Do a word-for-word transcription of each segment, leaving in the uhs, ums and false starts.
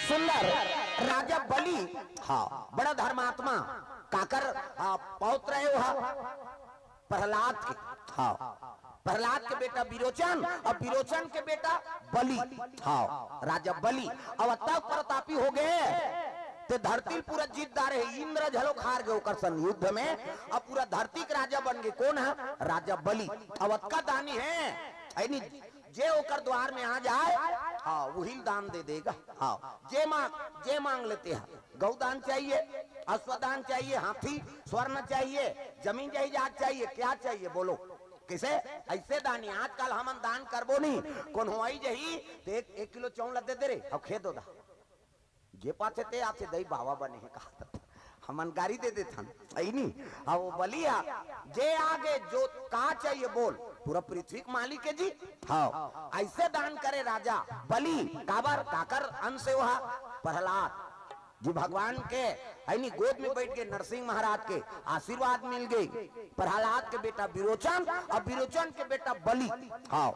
सुंदर राजा बलि, हाँ, बड़ा धर्मात्मा, काकर, हाँ, पौत्र हे वह प्रहलाद के, हाँ, प्रहलाद के बेटा विरोचन अउ विरोचन के बेटा बलि, हाँ, राजा बलि। अब अतका परतापी हो गे, ते धरती ल पूरा जीत डारे हे, इंद्र घलो हार गे ओकर संग युद्ध में, अब पूरा धरती के राजा बन गे। कोन हे? राजा बलि। अब अतका दानी हे, हे नी, जे ओकर द्वार में आ जाय, हाँ, उही ल दान दे देगा। हाँ, जे मांग, जे मांग ले ते ह, गौ दान चाहिए, अश्व दान चाहिए, हाथी, स्वर्ण चाहिए, जमीन जायदाद चाहिए, क्या चाहिए बोलो? किसे? अइसे दानी। आजकल हमन दान करबो नहीं, कोनो आई जही, ते एक, एक किलो चाउर दे दे रे, अब खेत ओदा। जे पाथे ते आथे, दई बाबा बने हे कहा त हमन गारी दे देथन, हे नी? हाँ, वो बलि हे, जे आगे जो का चाहिए बोल, पूरा पृथ्वी के मालिक हे जी। हाँ, अइसे दान करे राजा बलि, काबर? काकर अंश हे वह? प्रहलाद जी भगवान के, हे नी, गोद में बइठ गे, नरसिंह महाराज के आशीर्वाद मिल गे। प्रहलाद के बेटा विरोचन अउ विरोचन के बेटा बलि। हाँ,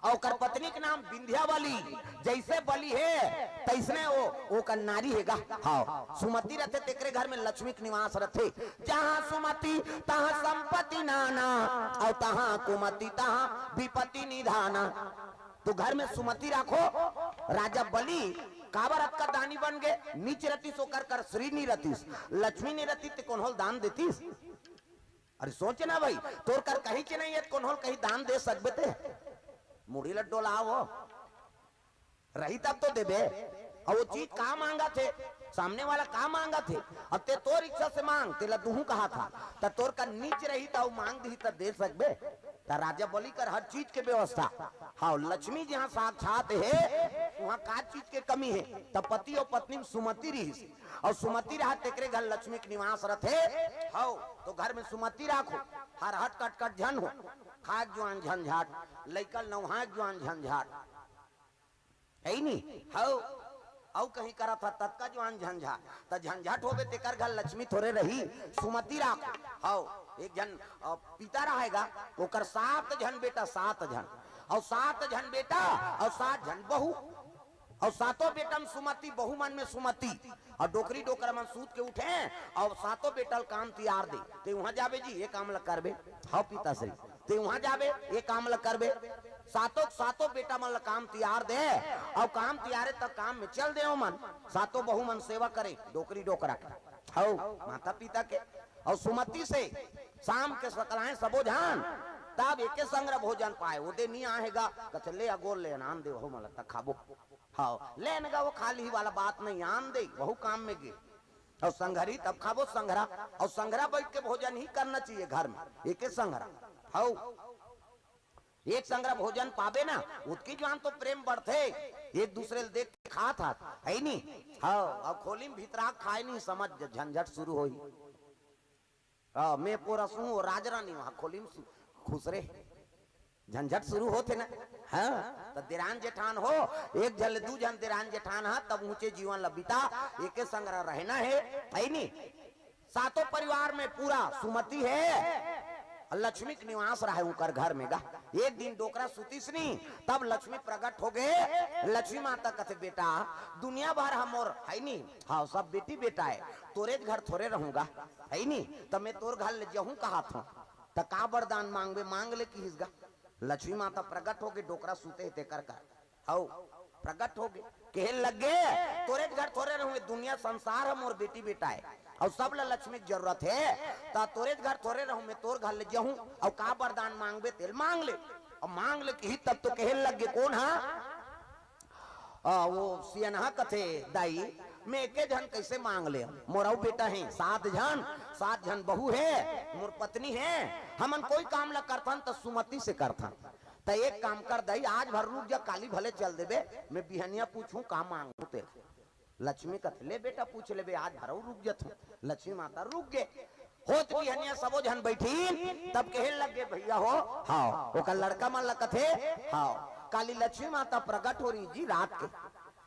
अउ ओकर पत्नी के नाम विंध्यावली। जइसे बलि हे, तइसने ओ, ओकर नारी हे गा। हाँ, सुमति रथे, तेकरे घर में लक्ष्मी के निवास रथे। जहाँ सुमति, तहाँ संपत्ति नाना, अउ तहाँ कुमति, तहाँ विपत्ति निधाना। तो घर में सुमति राखो। राजा बलि काबर अतका दानी बन गे? नीच रतिस, ओकर कर श्री नी रतिस, लक्ष्मी नी रतिस, ते कोनो ल दान देतिस? अरे सोच ना भाई, तोर कर कहींच नहीं हे, कोनो ल कहीं दान दे सकबे ते? मुड़ी ल डोलाव, रही तब तो देबे। अउ वो चीज का मांगत हे, सामने वाला का मांगत हे, अब ते तोर इच्छा से मांग, तेला दुहूं कहा था, त तोर कर नीच रही त अउ मांग दिही त दे सकबे? त राजा बलि कर हर चीज के व्यवस्था। हाँ, लक्ष्मी जहाँ साक्षात हे, वहाँ का चीज के कमी हे? त पति अउ पत्नी में सुमति रहिस, अउ सुमति रहा तेकरे घर लक्ष्मी के निवास रथे। हव, तो घर में सुमति राखो, हर हट कटकट झन हो, खाए के जुआन झंझाट, लइका ल नउहाए के जुआन झंझाट, हे नी? हव, अउ कहीं करत ह ततका जुआन झंझाट, त झंझट होबे तेकर घर लक्ष्मी थोरे रही, सुमति राखो। हव, एक झन, अ, पिता रहेगा, ओकर सात झन बेटा, सात झन, अउ सात झन बेटा, अउ सात झन बहू, अउ सातों बेटा में सुमति, बहू मन में सुमति, अउ डोकरी डोकरा मन सूत के उठे, अउ सातों बेटा ल काम तियार दे, ते उहाँ जाबे जी, ये काम ल करबे, हव पिताश्री, ते उहाँ जाबे, ये काम ल करबे। सातों, सातों बेटा मन ल काम तियार दे, अउ काम तियारे त काम में चल दे ओमन। सातों बहू मन सेवा करे, डोकरी डोकरा के। हव, माता पिता के। अउ सुमति से शाम के सकलाएं सबो झन, तब एके संग भोजन पाए। ओदे नी आहे गा, कथे, "ले अगोर ले, आन दे, ओहू मन ल त खाबो।" हव, ले न गा, वो खा लिही वाला बात नहीं, आन दे, वहू काम में गे। अउ संघरी तब खाबो संघरा, अउ संघरा बइठ के भोजन ही करना चाहिए घर में, एके संघरा। हव, एक संघरा भोजन पाबे ना, ओतकी जुआन तो प्रेम बढ़थे, एक दूसरे ल देख के खात हात, हे नी? हव, अउ खोली में भीतरा खाए नहीं, समझ झंझट शुरू होही। हाँ, मैं पोरस हूँ, वो राजरानी वहाँ खोली में सु-, खुसरे। झंझट शुरू होथे ना। हाँ, त देरान जेठान हो, एक झन ले दू झन देरान जेठान हा, तब ऊंचे जीवन ल बिता, एके संग रहना हे, हे नी? सातों परिवार में पूरा सुमति हे, लक्ष्मी के निवास रहे उनकर घर में गा। एक दिन डोकरा सुतिस नी, तब लक्ष्मी प्रकट हो गे। लक्ष्मी माता कथे, "बेटा, दुनिया भर ह मोर, हे नी? हाँ, सब बेटी बेटा हे, तोरेच घर थोरे रहूंगा, हे नी? त मैं तोर घर ले जहूं कहत हूँ।" त का वरदान मांगबे, मांग ले किहिस गा। लक्ष्मी माता प्रकट होगे, डोकरा सूते हे तेकर का। हव, प्रकट होगे, कहे लगे, "तोरे घर थोरे रहूं, दुनिया संसार ह मोर बेटी बेटा हे, अउ सब ल लक्ष्मी के जरूरत हे, त तोरे घर थोरे रहूं, मैं तोर घर ले जहूं, अउ का वरदान मांगबे तेल मांग ले।" अउ मांग ले किहिस तब तो कहे लगे, "कोन हा?" आ, वो सियनहा कथे, "दाई, मैं एके झन कइसे मांग ले? मोर अउ बेटा हे, सात झन, सात झन बहू हे, मोर पत्नी हे, हमन कोई काम ल करथन त सुमति से करथन। त एक काम कर दाई, आज भर रुक जा, काली भले चल देबे, मैं बिहनिया पूछूं का मांगू तेल।" लक्ष्मी कथे, "ले बेटा, पूछ लेबे, आज भर अउ रुक जथों।" लक्ष्मी माता रुक गे। होत बिहनिया सबो झन बइठिन, तब कहे लगे, "भइया हो, हाँ, ओकर लड़का मन ल कथे, हाँ, काली लक्ष्मी माता प्रकट हो रही जी रात के,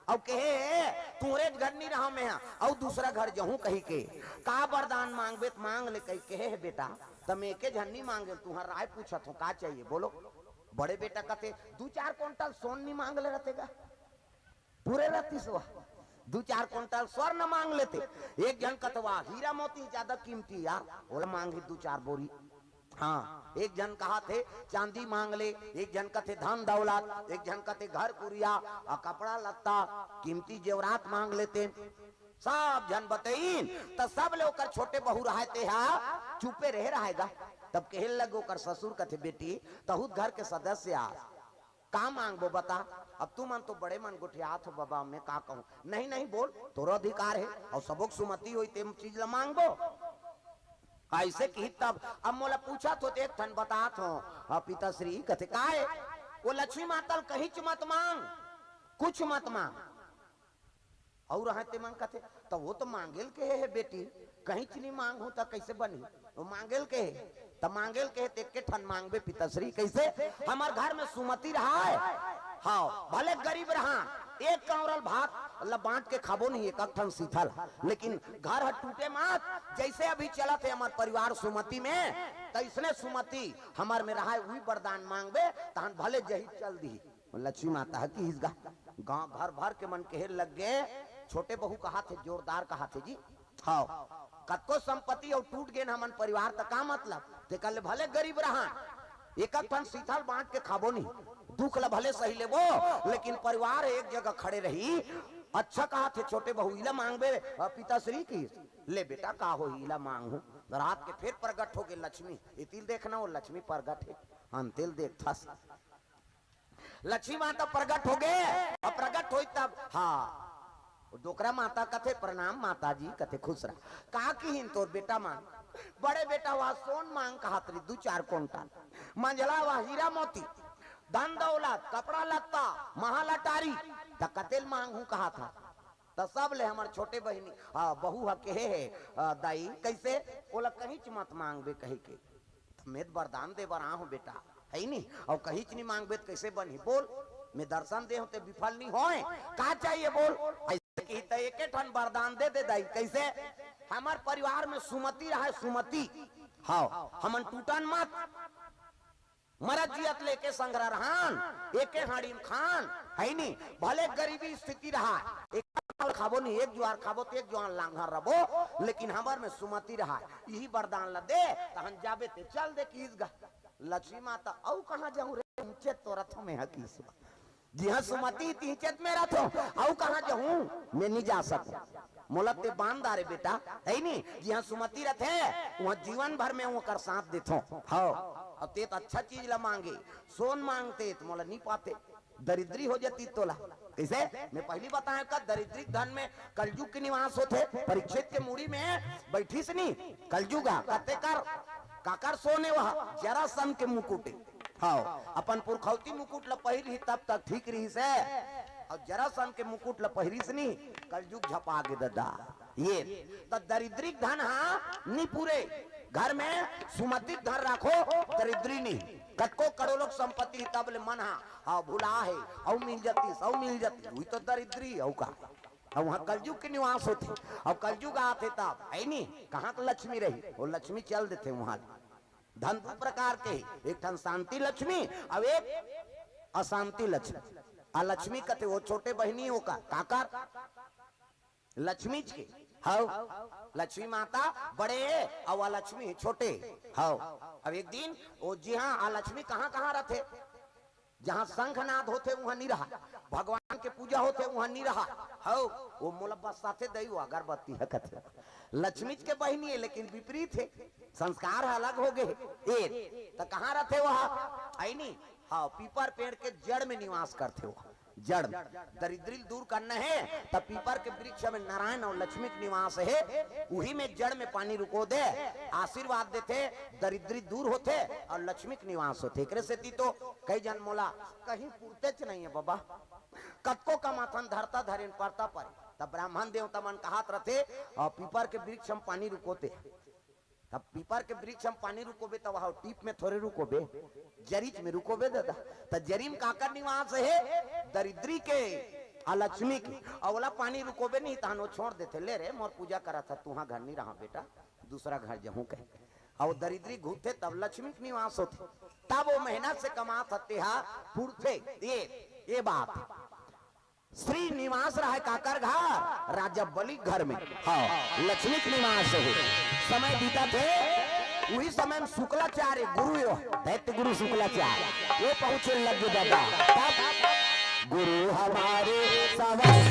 अउ कहे, 'तुहरेच घर नी रहंव मेंहा, अउ दूसरा घर जहूं' कहिके, 'का वरदान मांगबे त मांग ले' कहि कहे हे बेटा, त मैं एके झन नी मांगे, तुंहर राय पूछत हों, का चाहिए बोलो?" बड़े बेटा कथे, "दू चार कुंटल सोन नी मांग ले रहते गा?" पूरे रतिस वह। दू चार कुंटल स्वर्ण मांग लेते। एक झन कथे, "वाह, हीरा मोती ज्यादा कीमती यार, ओला मांगही दू चार बोरी।" हाँ, एक झन कहाथे, "चांदी मांग ले," एक झन कथे, "धन दौलत," एक झन कथे, "घर कुरिया, आ कपड़ा लत्ता, कीमती जेवरात मांग लेते।" सब झन बतइन, त सब ले ओकर छोटे बहू रहय, तेहा चुपे रहे रहय गा। तब कहे लगे ओकर ससुर, कथे, "बेटी, तहूत घर के सदस्य आस, का मांगबो बता? अब तुमन तो बड़े मन गोठियात हो बबा, मैं का कहूं?" "नहीं, नहीं, बोल, तोरो अधिकार हे, अउ सबो के सुमति होही, ते चीज ल मांगबो।" अइसे किही तब अब मोला पूछत हो, त एक ठन बतात हो, "हाँ, पिताश्री," कथे, "काय?" "वो लक्ष्मी माता ल कहींच मत मांग, कुछ मत मांग।" अउ रहय ते मन कथे, "त वो तो मांगे ल कहे हे बेटी, कहींच नी मांगहूं त कइसे बनही? वो मांगे ल कहे, त मांगे ल कहे त एके ठन मांगबे पिताश्री।" "कइसे?" "हमर घर में सुमति रहय, हाँ, भले गरीब रहन, एक कौंरल भात ल बांट के खाबो नहीं, एक ठन सीथल, लेकिन घर ह टूटे मत, जइसे अभी चलत हे हमर परिवार सुमति में, तइसने सुमति हमर में रहय, उही वरदान मांगबे, तहन भले जही चल दिही।" लक्ष्मी माता ह किहिस गा, गांव भर भर के मन कहे लग गे, "छोटे बहू कहाथे, जोरदार कहाथे जी।" "हव, कतको संपत्ति अउ टूट गेन हमन परिवार, त का मतलब? तेकर ले भले गरीब रहन, एक एक ठन सीथल बांट के खाबो नहीं, दुख ल भले सही लेबो, लेकिन परिवार एक जगह खड़े रही।" "अच्छा कहाथे छोटे बहू, इला मांगबे, अ, पिताश्री?" किहिस। "ले बेटा, का होही, इला मांगहूं।" रात के फेर प्रगट होगे लक्ष्मी। एती ल देखना, वो लक्ष्मी प्रगट हे, अंते ल देखथस। लक्ष्मी माता प्रगट होगे, अब प्रगट होइस तब, हाँ, वो डोकरा माता कथे, "प्रणाम माता जी," कथे, "खुश रह।" "का किहिन तोर बेटा मन?" "बड़े बेटा ह सोन मांग कहात रहिस, दू चार कुंटल, मंझला ह हीरा मोती, धन दौलत, कपड़ा लत्ता, महल अटारी, त कते ल मांगहूं कहात हे।" त सब ले हमर छोटे बहिनी, हाँ, बहू ह कहे हे, "अ, दाई, कइसे?" "ओला कहींच मत मांगबे," कहिके। "त मैं त वरदान दे बर आए हंव बेटा, हइ नी? अउ कहींच नी मांगबे त कइसे बनही? बोल, मैं दर्शन दे हंव, ते विफल नी होय। का चाहिए बोल?" अइसे किही त एके ठन वरदान दे दे दाई। "कइसे?" "हमर परिवार में सुमति रहय, सुमति। हव, हमन टूटन मत। मरत जियत ले एके संघरा रहन, एके हांड़ी म खान, हइ नी? भले गरीबी स्थिति रहय, एक खाबो नहीं, एक जुआर खाबो त एक जुआर लांघर रहबो, लेकिन हमर में सुमति रहय, इही वरदान ल दे, तहन जाबे ते चल दे," किहिस गा। लक्ष्मी माता, "अउ कहां जाहूं रे, पहुंचे तो रथों में ह किहिस।" जिहां सुमति तिहिंचेत में रथों, अउ कहां जाहूं, मैं नी जा सकंव। मोला ते बांध डारे बेटा, हइ नी? जिहां सुमति रथे, उहां जीवन भर में ओकर साथ देथंव। हव, अउ ते त अच्छा चीज ला मांगे, सोन मांगते त मोला नी पाते, दरिद्री हो जाती तोला। कइसे? मैं पहिली बताएंव का दरिद्री धन में कलजुग के निवास होथे। परीक्षित के मुड़ी में बइठिस नी कलजुग ह, कते कर, काकर सोन ए वह, जरासन के मुकुट ए। हव, अपन पुरखौती मुकुट ल पहिर ही तब तक ठीक रहिस हे, अउ जरासन के मुकुट ल पहिरिस नी, कलजुग झपा गे ददा। ये त दरिद्री धन ह नी पूरे, घर में सुमति धन राखो, दरिद्री नी। कतको करोड़ों के संपत्ति तब ले मन ह, हव, भुला हे, अउ मिल जतिस, अउ मिल जतिस, उही तो दरिद्री, अउ का? अउ उहां कलजुग के निवास होथे, अउ कलजुग आथे तब, हइ नी? कहां के लक्ष्मी रही, वो लक्ष्मी चल देथे उहां। धन दू प्रकार के हे, एक ठन शांति लक्ष्मी अउ एक अशांति लक्ष्मी। अलक्ष्मी कथे वो छोटे बहिनी ओकर, काकर? लक्ष्मीच के। हव, लक्ष्मी माता बड़े हे अउ अलक्ष्मी हे छोटे। हव, अब एक दिन वो जिहां अलक्ष्मी कहां कहां रथे, जहां शंखनाद होथे उहां नी रहय, भगवान के पूजा होथे उहां नी रहय। हव, वो मोला बरसाथे दई, वो अगरबत्ती ह कथे। लक्ष्मीच के बहिनी हे, लेकिन विपरीत हे, संस्कार ह अलग हो गे हे। ए, त कहां रथे वह? हइ नी? हव, पीपर पेड़ के जड़ में निवास करथे वह। जड़ में। दरिद्री ल दूर करना हे, त पीपर के वृक्ष में नारायण अउ लक्ष्मी के निवास हे, उही में जड़ में पानी रुको दे, आशीर्वाद देथे, दरिद्री दूर होथे अउ लक्ष्मी के निवास होथे। एकरे सेती तो कई झन मोला कहीं पुरतेच नइ हे बबा, कतको कमाथन धरता धरेन परता परे। त ब्राह्मण देवता मन कहात रथे, "अ, पीपर के वृक्ष म पानी रुकोते।" त पीपर के वृक्ष म पानी रुकोबे त वहां टीप में थोरे रुकोबे, जरीच में रुकोबे ददा। त जरी म काकर निवास हे? दरिद्री के, अलक्ष्मी के। अउ ओला पानी रुकोबे नहीं तहन वो छोड़ देथे, "ले रे, मोर पूजा करत ह, तुहां घर नहीं रहा बेटा, दूसरा घर जहूं," कहे। अउ दरिद्री घुरथे तब लक्ष्मी के निवास होथे, तब वो मेहनत से कमात ह तेहा पुरथे। ये, ये बात। श्री निवास रहय काकर घर? राजा बलि घर में। हाँ, लक्ष्मी के निवास हे। समय बीतत हे, उही समय में शुक्लाचार्य गुरु यो, दैत्य गुरु शुक्लाचार्य, वो पहुंचे लग गे दादा। तब गुरु हमारे सवैया,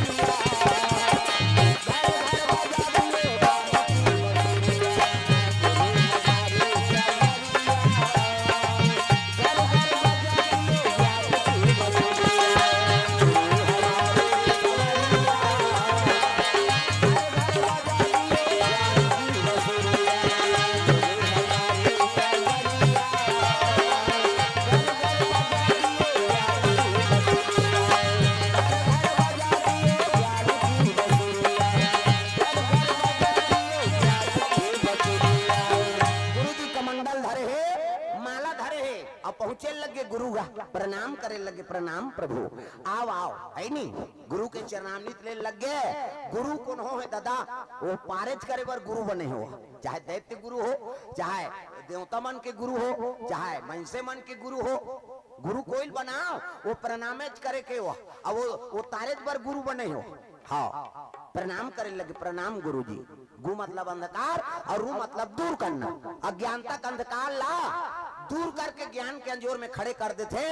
घर घर बजा दिए गुरु जी कमंडल धरे हे, माला धरे हे, अब पहुंचे लगे गुरु गा, प्रणाम करे लगे, "प्रणाम प्रभु, आव, आव," है नी? गुरु के चरणामृत ले लगे। गुरु कोन हो हे दादा? वो पारेज करे बर गुरु बने हो, चाहे दैत्य गुरु हो, चाहे देवता मन के गुरु हो, चाहे मनसे मन के गुरु हो। गुरु कोई बनाओ, वो प्रणामेज करे के हो, अब वो, वो तारेज बर गुरु बने हो। हाँ, प्रणाम करे लगे, "प्रणाम गुरु जी।" गु मतलब अंधकार और रू मतलब दूर करना। अज्ञानता के अंधकार ला दूर करके ज्ञान के अंजोर में खड़े कर देथे,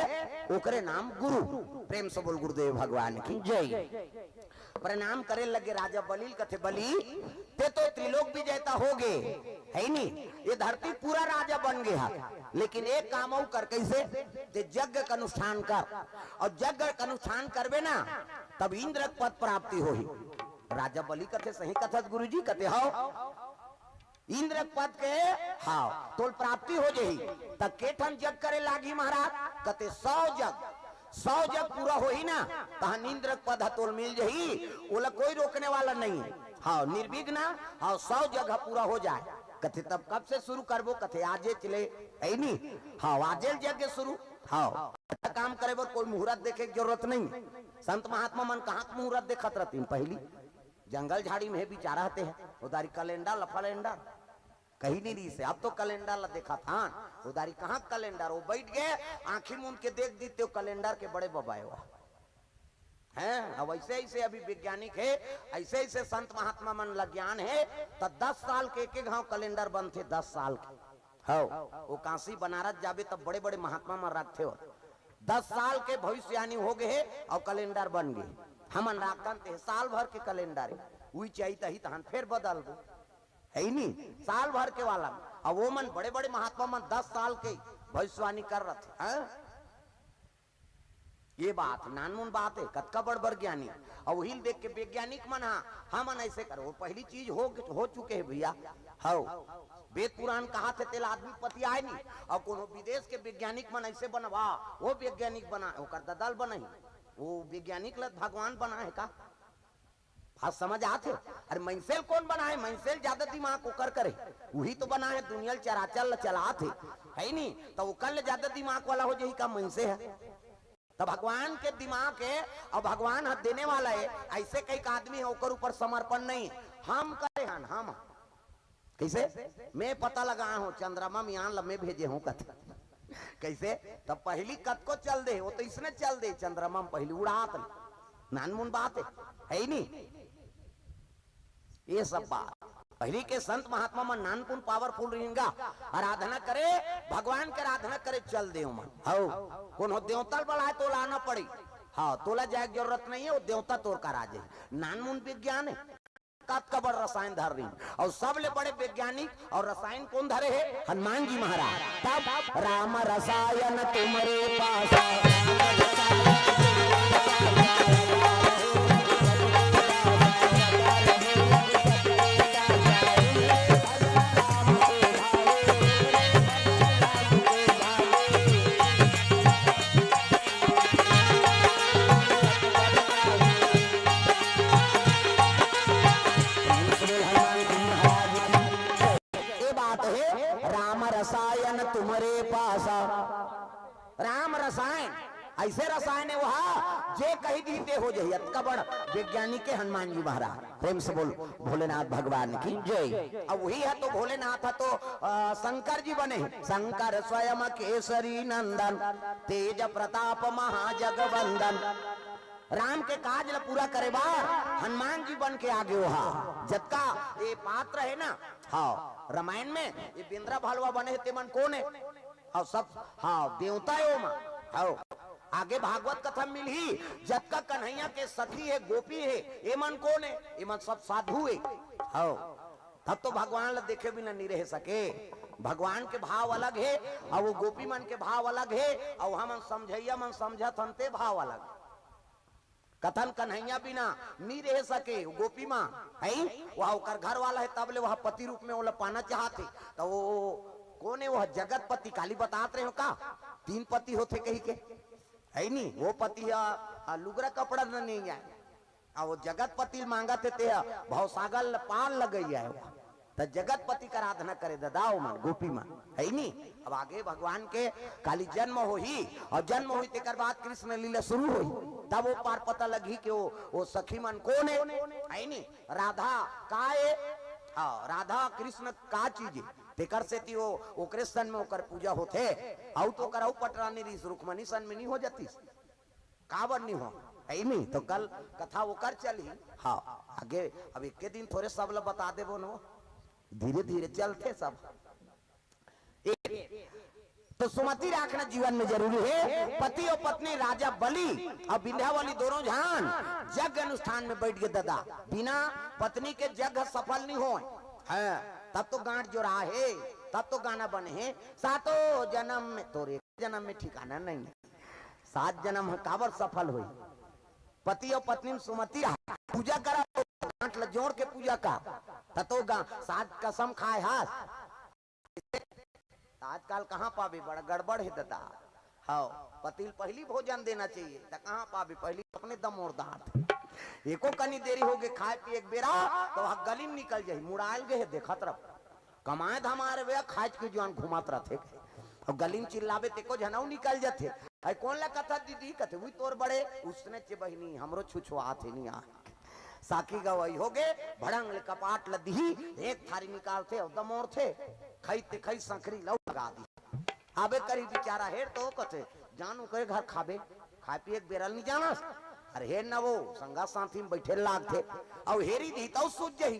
ओकरे नाम गुरु। प्रेम से बोल गुरुदेव भगवान की जय। प्रणाम करे लगे राजा बलि ल, कथे, "बलि, ते तो त्रिलोक विजेता हो गे, है नी? ये धरती पूरा राजा बन गे हा, लेकिन एक काम अउ कर।" "कइसे?" "ते यज्ञ के अनुष्ठान कर, और यज्ञ के अनुष्ठान करबे ना, तब इंद्र के पद प्राप्ति होही।" राजा बलि कथे, "सही कथस गुरुजी?" कथे, "हव।" "इंद्र के पद के, हव, तोल प्राप्ति हो जही, त के ठन जग करे लागही महाराज?" कथे, "सौ जग, सौ जग पूरा होही ना, तहन इंद्र के पद ह तोल मिल जही, ओला कोई रोकने वाला नहीं है। हव, निर्विघ्न, हव, सौ जग ह पूरा हो जाए।" कथे, "तब कब से शुरू करबो?" कथे, "आजे चले, है नी? हव, आजे ले जग शुरू, हव, अच्छा काम करे बर कोई मुहूर्त देखे के जरूरत नहीं।" संत महात्मा मन कहाँ के मुहूर्त देखत रहतिन पहली? जंगल झाड़ी में हे बिचारा हते हे, ओदारी कैलेंडर ल फलेंडर कहीं नहीं रहिसे। अब तो कैलेंडर ल देखत हन, ओदारी कहाँ कैलेंडर? वो बैठ गे, आंखी मूंद के देख दीते वो कैलेंडर के बड़े बबाए हुआ। हैं? अब ऐसे ऐसे अभी वैज्ञानिक हे, ऐसे ऐसे संत महात्मा मन ल ज्ञान हे, त दस साल के एक एक घाव कैलेंडर बनथे, दस साल के। हव, वो काशी बनारस जाबे तब बड़े बड़े महात्मा मन रखथे हो, दस साल के भविष्यवाणी हो गे हे और कैलेंडर बन गे। हमन राखथन ते साल भर के कैलेंडर हे, उही चाहिए तही तहन फेर बदल दो, है ही नहीं, साल भर के वाला। अब वो मन बड़े बड़े महात्मा मन दस साल के भविष्यवाणी कर रथे, हैं? ये बात नानमुन बात हे, कतका बड़ बड़ ज्ञानी। अउ उही ल देख के वैज्ञानिक मन हा, हमन ऐसे करो, वो पहली चीज हो, हो चुके हे भैया। हव, वेद पुराण कहाथे तेला आदमी पतियाय नहीं। अउ कोनो विदेश के वैज्ञानिक मन ऐसे बनवा, वो वैज्ञानिक बना, ओकर ददल बनही, वो वैज्ञानिक ल भगवान बनाए हे का? बात समझ आत हे? अरे मनसे ल कोन बनाए? मनसे ल ज्यादा दिमाग ओकर करे, उही तो बनाए हे, दुनिया ल चराचर ल चलात हे, है नी? त ओकर ले ज्यादा दिमाग वाला हो जाही का मनसे ह? त भगवान के दिमाग हे, अउ भगवान ह देने वाला हे। ऐसे कई आदमी हे, ओकर ऊपर समर्पण नहीं। हम करे हन, हम कइसे? मैं पता लगाए हूँ, चंद्रमा में यान ल मैं भेजे हूँ, कथे। कइसे? तब पहली कतको चल दे, वो तो इसने चल दे, चंद्रमा में पहली उड़ात ले। नानमुन बात हे, है ही नहीं। ये सब बात। पहली के संत महात्मा मन नानकुन powerful रहिन गा, आराधना करे, भगवान के आराधना करे, चल दे मन। हव, कोनो देवता ल बलाए तो लाना पड़ी। हाँ, तोला जाए के जरूरत नहीं हे, वो देवता तोर करा जाही। नानमुन विज्ञान हे। कतका बड़ रसायन धर रहिन। अउ सबले बड़े वैज्ञानिक अउ रसायन कोन धरे हे? हनुमान जी महाराज। तब राम रसायन तुम्हरे पासा। ये बात हे, राम रसायन तुम्हरे पासा। राम रसायन, ऐसे रसायन हे वह, जे कही दिही ते हो जाही। अतका बड़ वैज्ञानिक हे हनुमान जी महाराज। प्रेम से बोल भोलेनाथ भगवान की जय। अब वही हे तो भोलेनाथ हे तो, अ, शंकर जी बने हे। शंकर स्वयं केसरी नंदन, तेज प्रताप महाजगवंदन। राम के काज ल पूरा करे बर हनुमान जी बन के आगे ओहा। जतका ये पात्र हे ना, हाँ, रामायण में ये बेंदरा भलवा बने हे, तेमन कोन हे? हाँ, सब, हाँ, देवता हे ओमा। हाँ, आगे भागवत कथा मिलही, जतका कन्हैया के सखी हे, गोपी हे, एमन कोन हे? एमन सब साधु हे। हाँ, तब तो भगवान ल देखे बिना नहीं रह सके। भगवान के भाव अलग हे, अउ वो गोपी मन के भाव अलग हे, अउ हमन समझइया मन समझत हन ते भाव अलग। कथन कन्हैया बिना नी रह सके, वो गोपी माँ है, वह ओकर घर वाला हे, तब ले वह पति रूप में ओला पाना चाहत हे। तो वो कोन हे, वह जगतपति काली बतात रहे हो का, तीन पति होथे कही के, है नी? वो पति ह, ह, लुगरा कपड़ा न नहीं आए, आ वो जगतपति मांगत हे, ते ह भवसागर ल पार लगई आए। त जगतपति के आराधना करे ददा, ओमन गोपी मन, है नी? अब आगे भगवान के काली जन्म होही, अउ जन्म होही तेकर बाद कृष्ण लीला शुरू होही, तब वो पार पता लगही कि वो, वो सखी मन कोन हे, है नी? राधा का हे? हाँ, राधा कृष्ण का चीज हे? तेकर सेती वो ओकरे सन में ओकर पूजा होथे। अउ तो ओकर अउ पटरानी रहिस, रुक्मणी सन में नहीं हो जातिस। काबर नहीं हो? है नी? तो कल कथा ओकर चलही। हाँ, आगे अब एके दिन थोरे सब ल बता देबो न, धीरे धीरे चलथे सब। एक तो सुमति राखना जीवन में जरूरी हे। पति अउ पत्नी राजा बलि अउ विंध्यावली दोनों झन जग अनुष्ठान में बैठ गे ददा, बिना पत्नी के जग ह सफल नहीं होय। हाँ, तब तो गांठ जोड़ा हे, तब तो गाना बने हे, सातों जन्म में, तोर एक जन्म में ठिकाना नहीं हे। सात जन्म ह काबर सफल होई? पति अउ पत्नी में सुमति रहा, पूजा करा तो गांठ ल जोड़ के पूजा का, त तो गा-, सात कसम खाए हस। आजकल कहाँ पाबे, बड़ा गड़बड़ हे ददा। हव, पति ल पहली भोजन देना चाहिए, त कहाँ पाबे, पहली अपने दमोर दांत। एको कनी देरी होगे खाए पिए के बेरा, त वह गली में निकल जाही, मुड़ायल गे हे, देखत रह। कमाए धमाए रहे, खाए के जुआन घुमात रथे। अउ गली में चिल्लाबे, तेको झन अउ निकल जाथे। "अई कोन ला कथा दीदी?" कथे, "उई तोर बड़े।" उसने चे बहिनी, हमरो छुछुआत हे निया। साखी गवई होगे, भड़ंग ले कपाट ल दिही, एक थारी निकालथे अउ दमोरथे, खई ते खई, संखरी लउ लगा दी। आबे करी बिचारा, हेर तो कथे, "जान ओकरे घर खाबे, खाए पिए के बेरा ल नहीं जानस।" अरे हेर न वो, संगा साथी में बैठे लागथे, अउ हेरी दिही तउ सूत जही।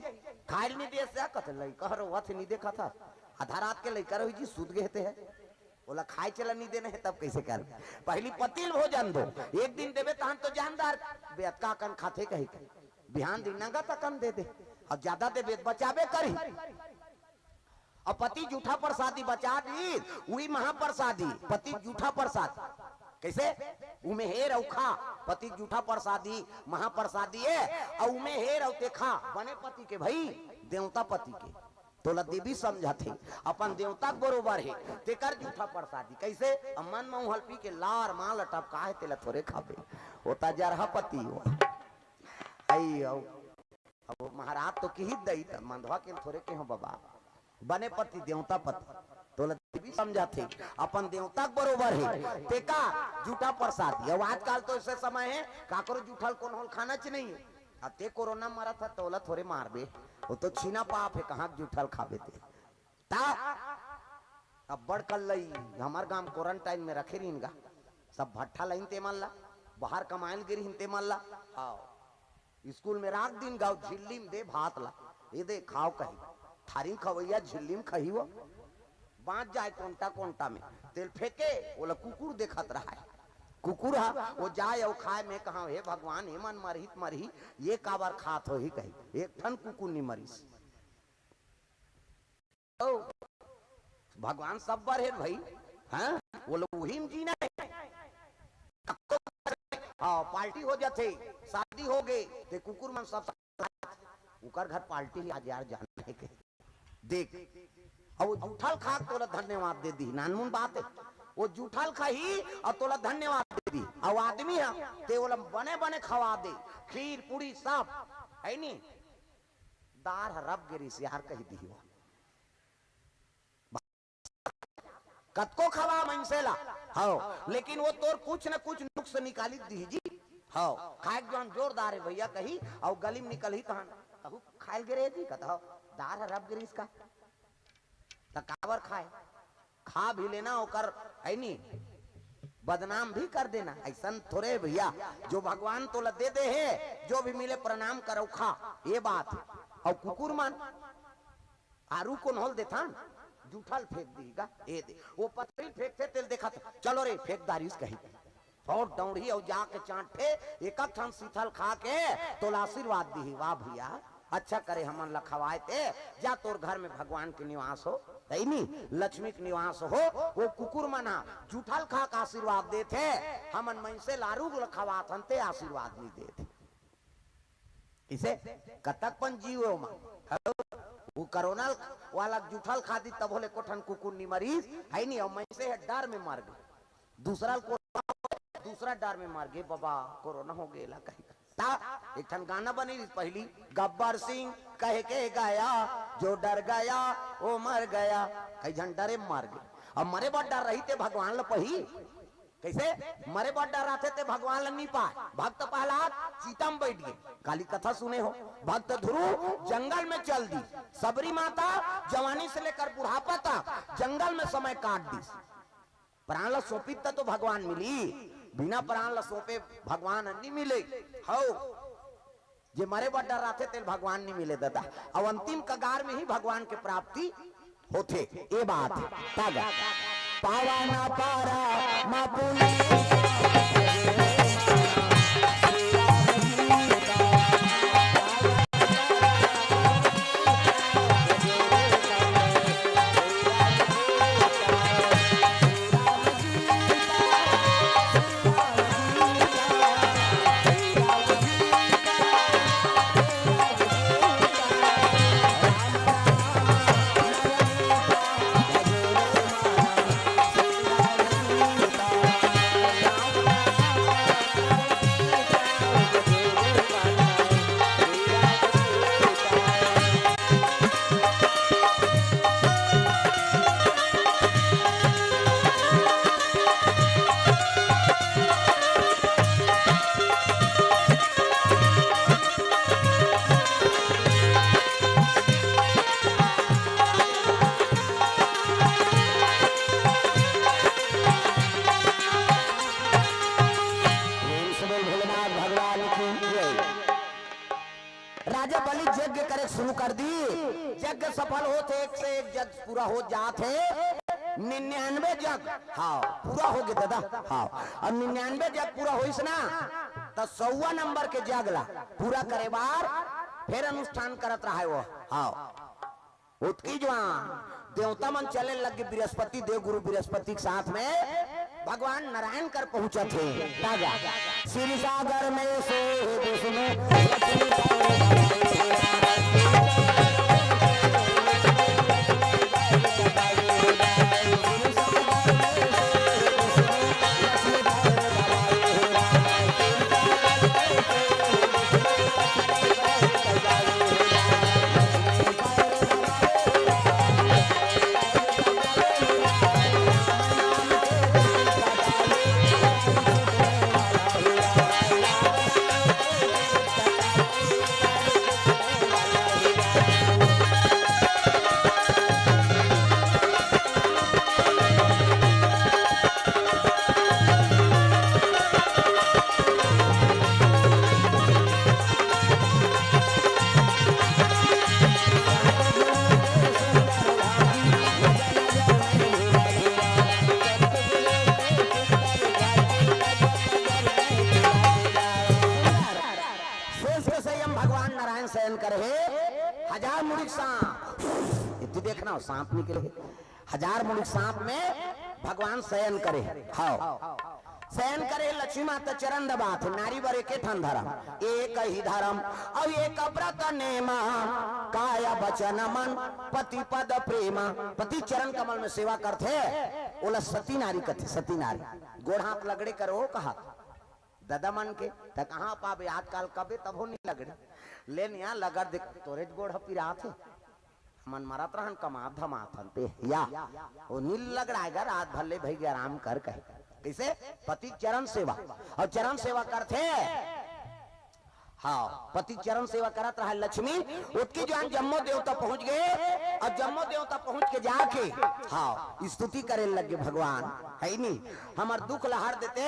खाए ल नहीं दे से कथे, "लइका हर रोवत हे, नहीं देखत हस? आधा रात के लइका रही जी, सूत गे हे ते हे।" ओला खाए चला नहीं देना हे, तब कैसे कर? पहली पति ल भोजन दो, एक दिन देबे तहन तो जानदार, बेतका अकन खाथे कही के। बिहान दिन नंगा तकन दे दे, अउ ज्यादा देबे त बचाबे करी। अउ पति जूठा प्रसादी बचा दी, उही महाप्रसादी, पति जूठा प्रसाद। कैसे? उमे हेर अउ खा, पति जूठा प्रसादी, महाप्रसादी हे, अउ उमे हेर अउ ते खा, बने पति के भई, देवता पति के। तोला देवी समझत हे, अपन देवता के बरोबर हे, तेकर जूठा प्रसादी। कैसे? अब मन म उहल पी के लार माल टपका हे, तेला थोरे खाबे, ओ त जरहा पति हो। आई, अउ अब महाराज तो किही दई, त मंधवा के थोरे केहो बबा, बने पति, देवता पति, तोला देवी समझत हे, अपन देवता के बरोबर हे, तेका जूठा प्रसादी। अब आजकल तो ऐसे समय हे, काकरो जूठल कोनो ल खाना च नहीं हे। अब ते कोरोना मरत हे, तोला थोरे मारबे, वो तो छीना पाप हे, कहाँ के जूठल खाबे ते। ता अब्बड़ कल्लई, हमर गांव क्वारंटाइन में रखे रहिन गा, सब भट्ठा लाइन ते मन ला, बाहर कमाए ल गे रहिन ते मन ला। हाँ, स्कूल में राख दिन गा, झिल्ली में दे भात ला, ये दे खाव कही, थारी में खवैया झिल्ली में खही वो, बांच जाए कोंटा कोंटा में, तेल फेंके, ओला कुकुर देखत रहा है। कुकुर हा, वो जाए अउ खाए, में कहा, "हे भगवान, हे मन मरही त मरही, ये काबर खात होही?" कही, एक ठन कुकुर नहीं मरिस। ओ, भगवान सब बर हे भाई, हाँ? वो लोग उही में जीना हे। हाँ, पार्टी हो जाथे, शादी हो गे, ते कुकुर मन सब, उकर घर पार्टी हे आज यार, जाना हे के। देख, अउ वो जूठल खा के तोला धन्यवाद दे दी, नानमुन बात हे। वो जूठल खाही अउ तोला धन्यवाद दे दी। अउ आदमी हे, ते ओला बने बने खवा दे, खीर पूड़ी सब, है नी? दार ह रब गे रिस यार, कही दी हो। कतको खवा मनसे ला, हव, लेकिन वो तोर कुछ न कुछ नुक्स निकाली दिही जी। हव, खाए के जोन जोरदार हे भैया कही, अउ गली में निकलही तहन, "कहू खाए ल गे रहे जी?" कत, "हव।" "दार ह रब गे रिस का?" त काबर खाए? खा भी लेना ओकर, है नी? बदनाम भी कर देना, अइसन थोरे भइया। जो भगवान तोला दे दे हे, जो भी मिले प्रणाम करव, खा, ये बात हे। अउ कुकुर मन आरू कोन होल देथन, जूठा ल फेंक दिही गा, ए दे। वो पथरी ल फेंकथे तेल देखत, "चलो रे, फेंक डारिस," कही। अउ डौड़ही अउ जाके चांटथे, एक ठन सीथल खा के तोला आशीर्वाद दिही, "वाह भइया, अच्छा करे हमन ल खवाए ते, जा तोर घर में भगवान के निवास हो, दइनी लक्ष्मी के निवास हो।" वो कुकुर मन ह जूठा ल खा के आशीर्वाद देथे, हमन मइनसे ल आरू ल खवाथन ते आशीर्वाद नइ देथे। कइसे? कतक पन जीव हे ओमा। वो कोरोना वाला जूठा ल खा दिस तभो ले एको ठन कुकुर नइ मरिस, हे नहीं, अउ मइनसे ह डर में मर गे। दूसरा ल कोरोना, दूसरा डर में मर गे, "बाबा, कोरोना हो गे ला," कही। ता एक ठन गाना बने रिहिस पहिली, "गब्बर सिंह कह के गया, जो डर गया, वो मर गया।" कई झन डरे मर गे। अब मरे बर डर रही ते भगवान ल पही। कइसे? मरे बर डर रहिथे ते भगवान ल नइ पाय। भक्त प्रहलाद चिता म बइठ गे। काली कथा सुने हो। भक्त ध्रुव जंगल में चल दिस। सबरी माता जवानी से लेकर बुढ़ापा तक जंगल में समय काट दिस। प्राण ल सौंपिस त तो भगवान मिली, बिना प्राण ल सौंपे भगवान नइ मिले। हव। जे मरे बर डर रहिथे, तेल भगवान नइ मिले ददा। अउ अंतिम कगार में ही भगवान के प्राप्ति होथे, ये बात हे। तागा। पावन परम पुनीत प्रेम से बोल भोलेनाथ भगवान की जय। राजा बलि यज्ञ करे शुरू कर दिस। यज्ञ सफल होत हे, एक से एक यज्ञ पूरा हो जात हे। निन्यानवे यज्ञ, हाँ, पूरा हो गे ददा, हाँ। अब निन्यानवे यज्ञ पूरा होइस ना, त सौवा नंबर के यज्ञ ला पूरा करे बर फेर अनुष्ठान करत रहय वो, हाँ। ओतकी जुवार देवता मन चले लग गे बृहस्पति, देव गुरु बृहस्पति के साथ में भगवान नारायण कर पहुंचत हे। तागा। क्षीर सागर में सोए विष्णु लक्ष्मी शेष के संयम भगवान नारायण शयन करे हे, हजार मुड़ी के सांप। इतनी देखना हो, सांप निकले हे। हजार मुड़ी के सांप में भगवान शयन करे हे। हाँ। शयन करे हे, लक्ष्मी माता चरण दबात हे, नारी बर एके ठन धरम, एक ही धरम, अउ एक व्रत नेमा, काय बचन मन पति पद प्रेमा। पति चरण कमल में सेवा करथे, ओला सती नारी कथे, सती नारी। गोड़ हाथ लगड़े करो कहा। ददा मन के, त कहाँ पाबे आजकल, कबे तभो नइ लगड़े। ले निया लगड़ देख, तोरेच गोड़ ह पिरात हे। हमन मरत रहन कमात धमात हन ते, या। वो नइ लगड़ाय गा, रात भर ले भई आराम कर कहे। कइसे? पति चरण सेवा। अउ चरण सेवा करथे। हाँ, पति चरण सेवा करत रहा लक्ष्मी, ओतकी जुवार जम्मो देवता पहुंच गे। अउ जम्मो देवता पहुंच के जाके, हाँ, स्तुति करे लगे भगवान, हइ नी? हमर दुख ल हर देते,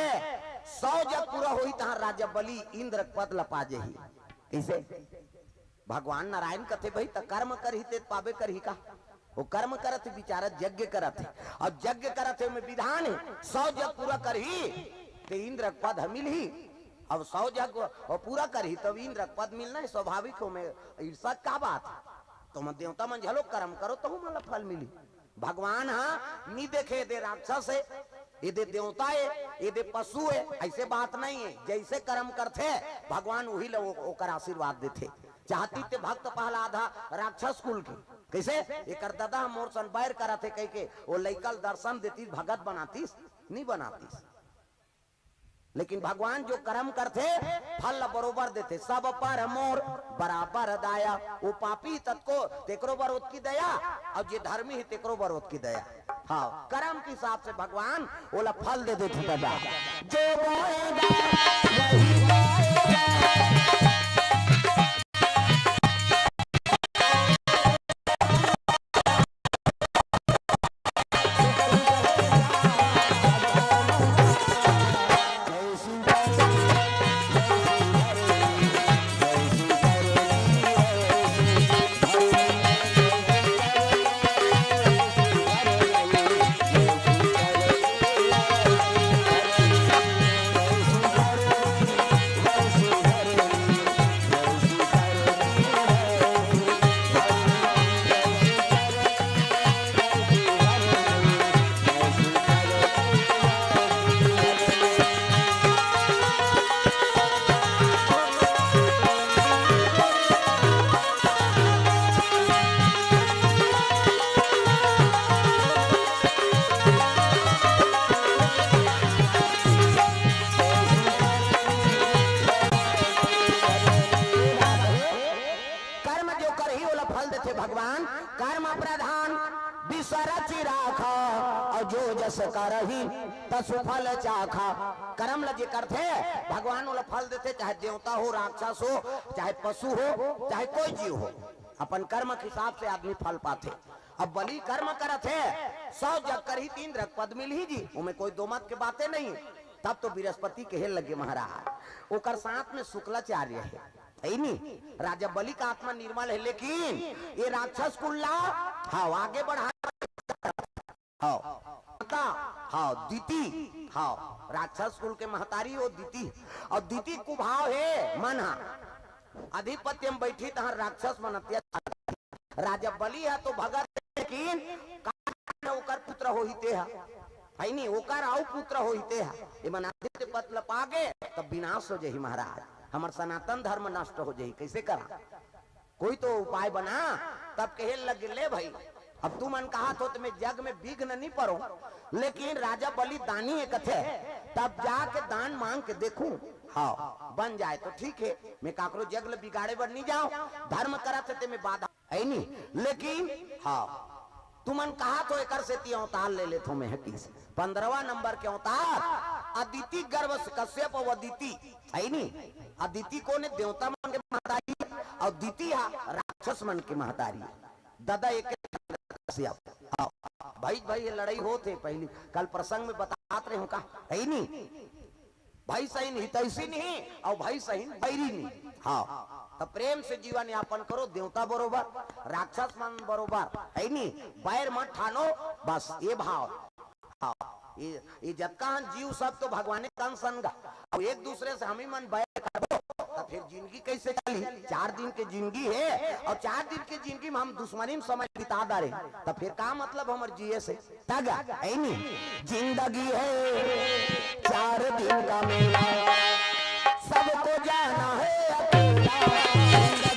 सौ जग पूरा होही तहाँ राजा बलि इंद्र के पद ल पा जही। कइसे? भगवान नारायण कथे, "भई, त कर्म करही ते पाबे करही का?" वो कर्म करत हे, बिचारा यज्ञ करत हे, अउ यज्ञ करत हे, ओमे विधान हे, सौ जग पूरा करही, ते इंद्र के पद ह मिलही। अब सौ जग वो पूरा करही, तब इंद्र के पद मिलना हे, स्वाभाविक हे, ओमे ईर्षा का बात हे? तुम देवता मन घलो कर्म करो, तहू मन ला फल मिलही। भगवान ह नी देखे, एदे राक्षस हे, एदे देवता हे, एदे पशु हे, अइसे बात नहीं हे। जइसे कर्म करथे, भगवान उही ला ओ-, ओकर आशीर्वाद देथे। चाहती ते भक्त प्रहलाद ह राक्षस कुल के। कइसे? एकर ददा ह मोर सन बैर करत हे कहिके ओ लइका ल दर्शन देतिस, भगत बनातिस, नी बनातिस। लेकिन भगवान जो कर्म करथे, फल ल बरोबर देथे। "सब पर मोर बराबर दाया।" वो पापी ततको, तेकरो बर ओतकी दया, अउ जे धर्मी हे, तेकरो बर ओतकी दया। हाँ, कर्म के हिसाब से भगवान ओला फल दे देथे दादा। जो बोएगा, वही पाएगा। कर्म जो करही, ओला फल देथे भगवान। कर्म प्रधान विश्व रचि राखा, अउ जो जस करही, तसु फल चाखा। कर्म ल जे करथे, भगवान ओला फल देथे, चाहे देवता हो, राक्षस हो, चाहे पशु हो, चाहे कोई जीव हो, अपन कर्म के हिसाब से आदमी फल पाथे। अब बलि कर्म करत हे, सौ जग करही त इंद्र के पद मिलही जी, ओमे कोई दो मत के बाते नहीं। तब तो बृहस्पति कहे लगे महाराज, ओकर साथ में शुक्लाचार्य हे, हइ नी? राजा बलि का आत्मा निर्मल हे, लेकिन ये राक्षस कुल ला, हाँ, आगे बढ़ा, हाँ, माता, हाँ, दिति, हाँ, राक्षस कुल के महतारी वो दिति, अउ दिति कुभाव हे मन हा, आधिपत्य में बैठी तहाँ राक्षस मन अत्याचार। राजा बलि ह तो भगत, लेकिन ओकर पुत्र होही ते ह, हइ नी? ओकर अउ पुत्र होही ते ह। एमन आदित्य पद ल पागे, तब विनाश हो जही महाराज, हमर सनातन धर्म नष्ट हो जही। कइसे करा? कोई तो उपाय बना। तब कहे लगे, "ले भई, अब तुमन कहत हो त मैं जग में विघ्न नी परो, लेकिन राजा बलि दानी हे कथे, तब जाके दान मांग के देखूं, हाँ, बन जाए तो ठीक हे, मैं काकरो जग ल बिगाड़े बर नी जांव, धर्म करत हे ते में बाधा।" हइ नी? लेकिन हाँ, तुमन कहत हो, एकर सेती अवतार ले लेथों मैं ह कहिस। पंद्रहवाँ नंबर के अवतार अदिति गर्भ से कश्यप अउ अदिति, हइ नी? अदिति कोन हे? देवता मन के महतारी, अउ दिति हा राक्षस मन के महतारी। ददा एक कश्यप। हाँ, भाई भाई ये लड़ई होत हे, पहिली कल प्रसंग में बतात रहेंव का, हइ नी? भाई सहिन हितैषी नहीं, अउ भाई सहिन बैरी नहीं। हाँ, त प्रेम से जीवन यापन करो, देवता बरोबर, राक्षस मन बरोबर, हइ नी? बैर मत ठानो, बस ये भाव। हाँ, ये, ये जतका हन जीव सब तो भगवाने तन सन गा। अउ एक दूसरे से हमही मन बैर करबो, त फिर जिनगी कइसे चलही? चार दिन के जिनगी हे, अउ चार दिन के जिनगी में हम दुश्मनी में समय बिता डारे, त फिर का मतलब हमर जिए से? तगा, हइ नी? जिंदगी है चार दिन का मेला, सबको जाना है अकेला।